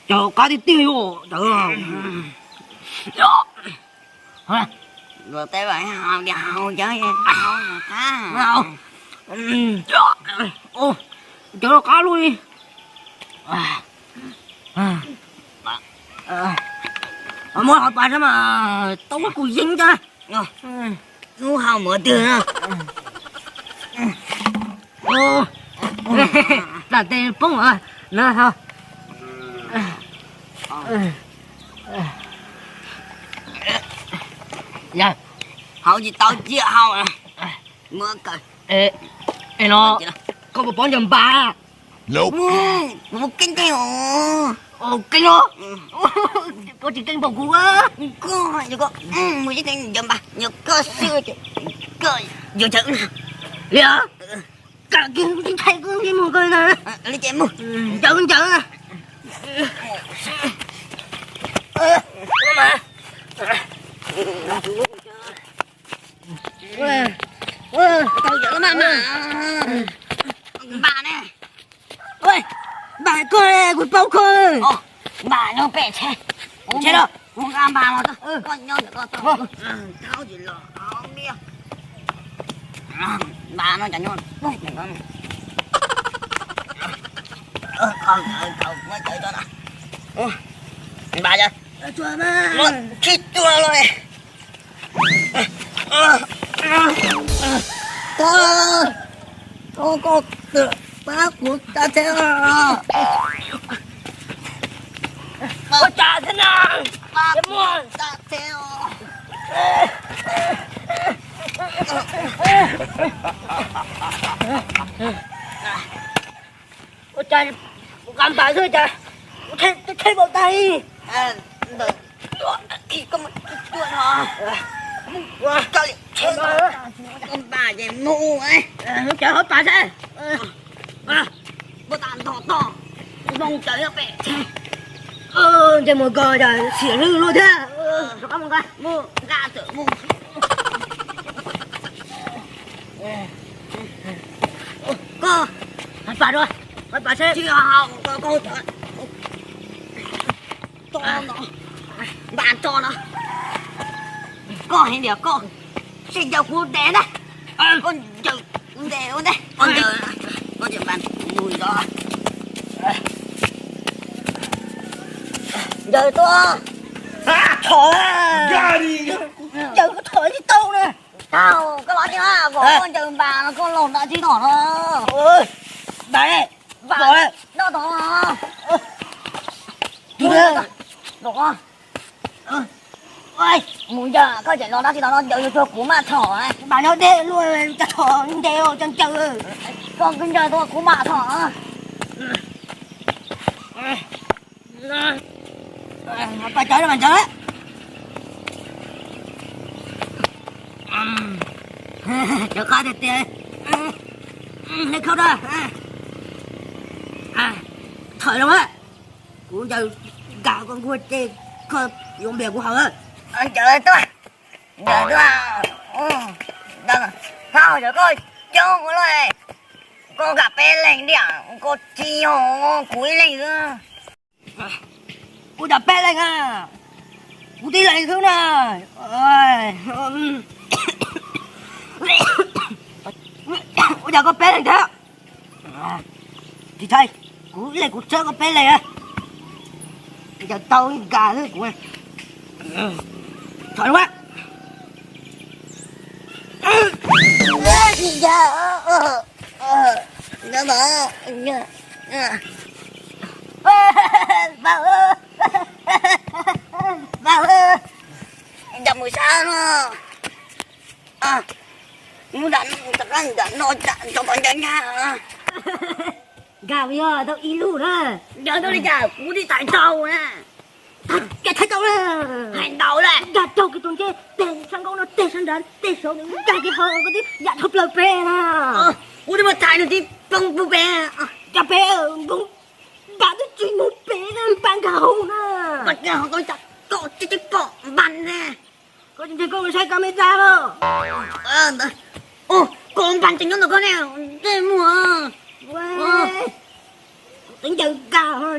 Cov qab tiag tiag os. Luag teb hau tias hau cov qab, cov qab luaj li. Muab hauv pas saib mas tau kuv yeeb cov. Hnub hau mus twg na. Dam tes poob na. Hau tsis tau ciaj hau. Muab kaw. No, koj puas paub ncaws npas? Kuv keeb tiag os. Keeb os. Koj tsis keeb npaum kuv. Koj, koj mus ib teg ncaws npas, yog koj xwb, koj yuav ncaws li. Kam kiag kuv tsis ntshai koj ntsej muag koj na. Li ces mus ncaws ncaws. Tau yawm mas mas. Npam ne. Npam koj, kuv paub koj. Npam nyob pem tsheb. Tsheb los mus nqa npam los koj nyob ntawm koj tau. Thaub tsis los miaj. Npam no cas nyob. Npam cas. Tsis tua los. Koj, koj, koj pab kuv tsa tsheb os. Ua cas thiab na? Pab kuv tsa tsheb os. Ua cas kuv nqa npam xwb cas kuv tsheb npau tag li. Ntawm koj mus cuaj no. Koj li tsheb npam ces mus. Cawv hauv pas seb. Npau tas nto toj. Zoo cawv nyob pem tsheb. Ntsej muag koj cas xiam hlwb luaj thiab. Rov qab mus nqa. Mus nqa txawm mus. Koj hais pas dua, hais pas seb. Tsis haus koj, koj tso no, npam tso no. Koj hais tias koj sib ncaws kuv ntes na. Koj ncaws kuv ntes ua ntej, koj ncaws, koj ncaws npam mus zov. Ncaws tuaj. Ncaws koj thom tsis tau na. Tau, koj los tsis na, koj ncaws npam no koj los nta tsis thom no. Npam, npam, no thom. Mus ncaws, koj tseem los nta tsis thom no, ncaws yuav tsum kuv mam thom. Npam no deb luaj, cas thom ntes os, cas ncaws. Koj ncaws tuaj kuv mam thom. Pas cawv mas ncaws. Cawv qab tiag tiag. Hle khau da. Thawm los, kuv ncaws nkag koj nkuaj ces koj yuav npias kuv haus. Ncaws tuaj, ncaws tuaj. Haus yog koj coob ua luaj, koj nkag peb leeg tiag, koj tsis yog kuv ib leeg xwb. Kuv nkag peb leeg a, kuv tib leeg xwb na. Ua cas koj peb leeg thiab? Tsis ntshai, kuv ib leeg kuv tshawb koj peb leeg. Ncaws tau nkag xwb kuv. Thov lawm. Ncaws mus sab no. Mus nram no, nram no, nram no ncaws ntag. Nkag yog tau ib lub na. Ncaws tau li cas kuv tsis txais tau na. Cas txhais tau na. Hais ntau lawm. Nkag raug kiag tus ntsej, tes sab nkaub no, tes sab nrad, tes saud, nkag kiag hauv koj twb yam dhau plaws pem na. Kuv twb muab txhais nws tib poob pub pem. Cas pem npam twb tsis mus pem na, npam nkag hauv na. Npam nkag hauv koj cas koj tib tib pom npam na. Koj tsis ntshai koj mus saib koj me txaj los? Koj npam tseem nyob ntawm koj ne, ntsej muag.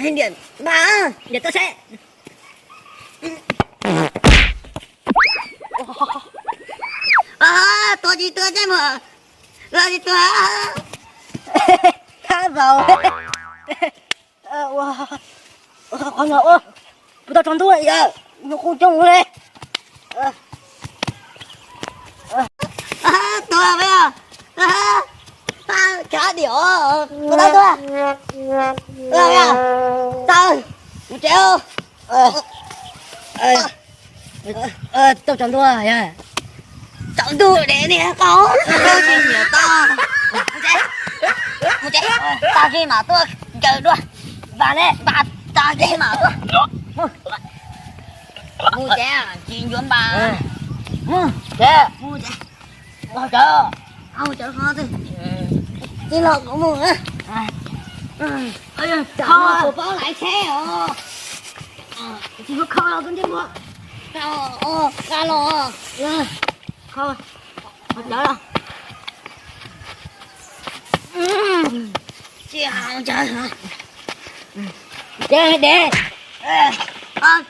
Niam, niam tuaj seb. Tuag tsis tuag teb mus, tuag tsis tuag. Thab zaus. Qhov no ua, kuv tau tsaus ntuj yog, nws qus coob li. Tuag, tuag, tuag, tuag, tuag, tau, mus tsev. Tau tsaus ntuj, tsaus ntuj de niag qau, tsis nyiam tau. Mus tsev, tag kis mam tuaj ncaws dua. Npaj ne, npaj tag kis mam tuaj. Mus tsev, tsis ncuav npas. Mus tsev, mus tsev, mus tsev, mus tsev, tsis los kuv mus. Kho, kho laiv tsheb os. Tsis kho los koj ntsej muag. Kho los, kho, tawv los. Tsis haus ntshav. Dev, dev.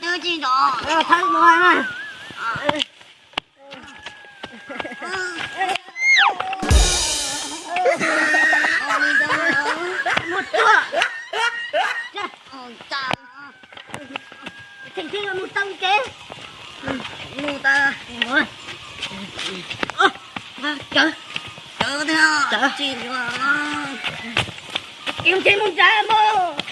Twb tsis nrov. Thawb mus. Mus tuaj. Theem thib mus tau kev. Mus tau. Cawv, cawv tiag, cawv tsis yuav. Kev mus tsev mus ntsais mus.